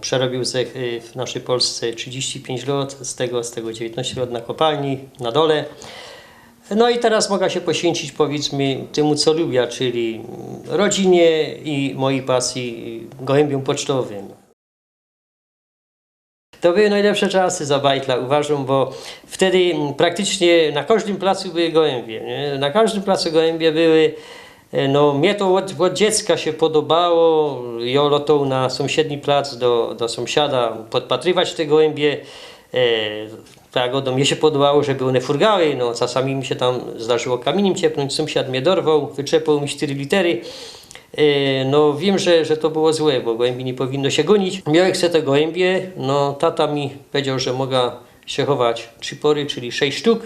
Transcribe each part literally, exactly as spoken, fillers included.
Przerobiōł se, y, w naszyj Polsce trzidziści pięć lot, z tego, z tego dziewiyntnaście lot na kopalni, na dole. No i teroz moga sie poswiyncyć, powiydzmy, tymu, co lubia, czyli rodzinie i mojij pasyji, y, gołymbiōm pocztowym. To były nojlepsze czasy za bajtla, uważōm, bo wtedy praktycznie na kożdym placu były gołymbie, nie? Na kożdym placu gołymbie były. E, no, mie to ôd, ôd dziecka sie podobało. Jo lotoł na sōmsiedni plac do, do sōmsiada, podpatrywać te gołymbie. E, tak, mie sie podobało, żeby ône furgały. No, czasami mi sie tam zdarzyło kamiyniym ciepnōńć, sōmsiad mie dorwoł, wytrzepoł mi sztyry litery. E, no, wiym, że, że to było złe, bo gołymbi niy powinno sie gōnić. Miołech se te gołymbie, no, tata mi powiedzioł, że moga sie chować trzi pory, czyli sześć sztuk.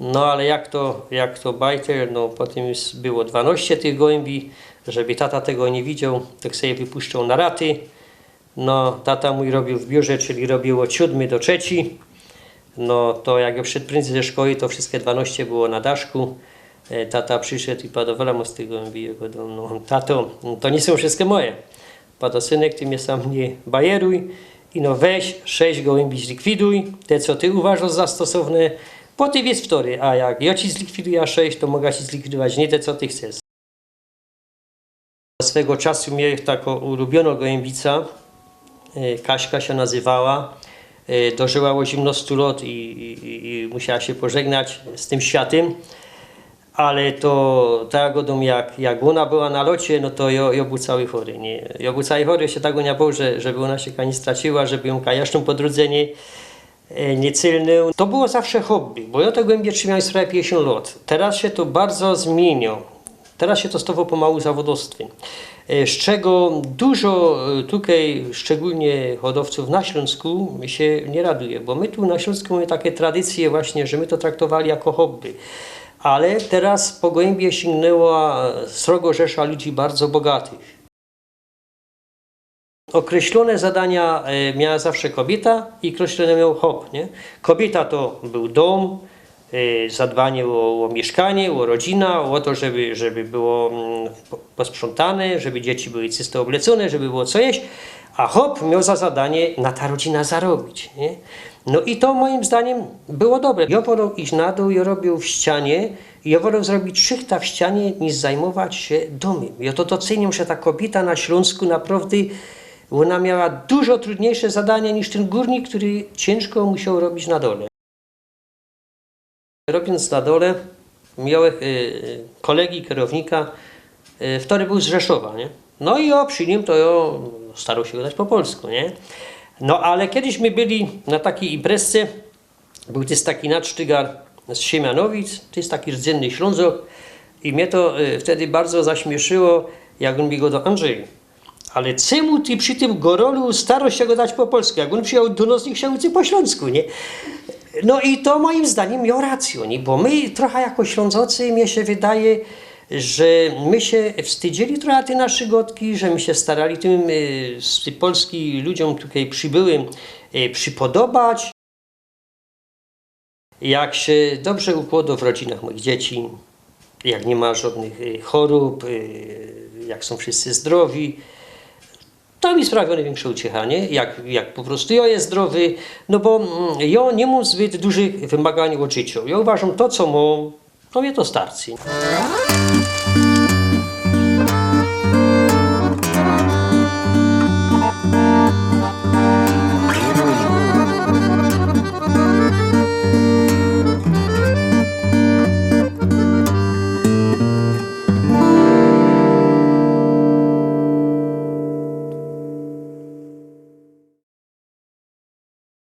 No, ale jak to, jak to bajtel, no, potym już było dwanoście tych gołymbi, żeby tata tego niy widzioł, tak se je wypuszczōł na raty. No, tata mōj robiōł w biurze, czyli robiōł ôd siōdmyj do trzecij. No, to jak jo prziszoł pryndzej ze szkoły, to wszyjske dwanoście było na daszku. E, tata prziszoł i padoł: „Wela, mōsz tych gołymbi?” Jo gŏdōm: „No, tato, to niy sōm wszyjske moje.” Padoł: „Synek, ty mie sam niy bajerōj, ino weź sześć gołymbi, zlikwiduj te, co ty uważŏsz za stosowne, potym wiyś wtory, a jak jo ci zlikwidujã sześć, to moga ci zlikwidować niy te, co ty chcesz.” Swego czasu miołech takõ ulubiono gołymbica, e, Kaśka sie nazywała, e, dożyła ôziymnŏstu lot i, i, i, i musiała sie pożegnać z tym światym. Ale to, tak jak gŏdōm, jak, jak ôna była na locie, no to jo, jo bōł cały chory, niy? Jo bōł cały chory, sie tak gōniã bŏł, że, żeby ôna sie kaj niy straciła, żeby jōm kaj jaszczōm po drōdze niy, e, niy cylnōł. To było zawsze hobby, bo jo te gołymbie trzimiyōm już prawie piyńćdziesiōnt lot. Teroz sie to bardzo zmiyniyło. Teroz sie to stało pomału zawodowstwym. E, z czego dużo, e, tukej, szczegōlnie hodowcōw na Ślōnsku, sie niy raduje, bo my tu na Ślōnsku mōmy take tradycje właśnie, że my to traktowali jako hobby. Ale teroz po gołymbie siyngnōła, e, srogo rzesza ludzi bardzo bogatych. Ôkreślōne zadania, e, miała zawsze kobiyta i ôkreślōne mioł chop, niy? Kobiyta to bōł dōm, e, zadbanie ô, ô miyszkanie, ô rodzinã, ô to, żeby, żeby było, mm, po-, posprzątane, żeby dzieci były czysto ôblecōne, żeby było co jeść, a chop mioł za zadanie na ta rodzina zarobić, niy? No i to moim zdaniem było dobre. Jo woloł iś na dōł, jo robiōł w ścianie, i jo woloł zrobić szychta w ścianie, niż zajmować sie dōmym. I jo to docyniyōm, że ta kobiyta na Ślōnsku naprŏwdy, ôna miała dużo trudniejsze zadania niż tyn gōrnik, kery ciynżko musioł robić na dole. Robiōnc na dole, miołech, e, kolegi, kerownika, e, wtory bōł z Rzeszowa, niy? No i jo przi nim to jo staroł sie gŏdać po polsku, niy? No ale kedyś my byli na takij imprezce, bōł tyż taki nadsztygar z Siemianowic, to je taki rdzenny Ślōnzok. I mie to, e, wtedy bardzo zaśmiyszyło, jak ôn mi gŏdŏ: „Andrzej, ale czymu ty przi tym gorolu starosz sie gŏdać po polsku? Jak ôn przijechał do nos, niych sie uczy po ślōnsku”, niy? No i to moim zdaniem mioł racyjŏ, niy? Bo my trocha jako Ślōnzocy, mie sie wydaje, że my sie wstydzili trocha tyj naszyj gŏdki, że my sie starali tym, e, z tyj Polski ludziōm tukej przibyłym, e, przipodobać. Jak sie dobrze ukłŏdŏ w rodzinach moich dzieci, jak niy ma żŏdnych, y, chorōb, y, jak sōm wszyscy zdrowi, to mi sprawiŏ nojwiynksze uciechanie, jak, jak po prostu jo je zdrowy, no bo, mm, jo niy mōm zbyt dużych wymagań ôd życiŏ. Jo uważōm, to, co mōm, to mie to starczy.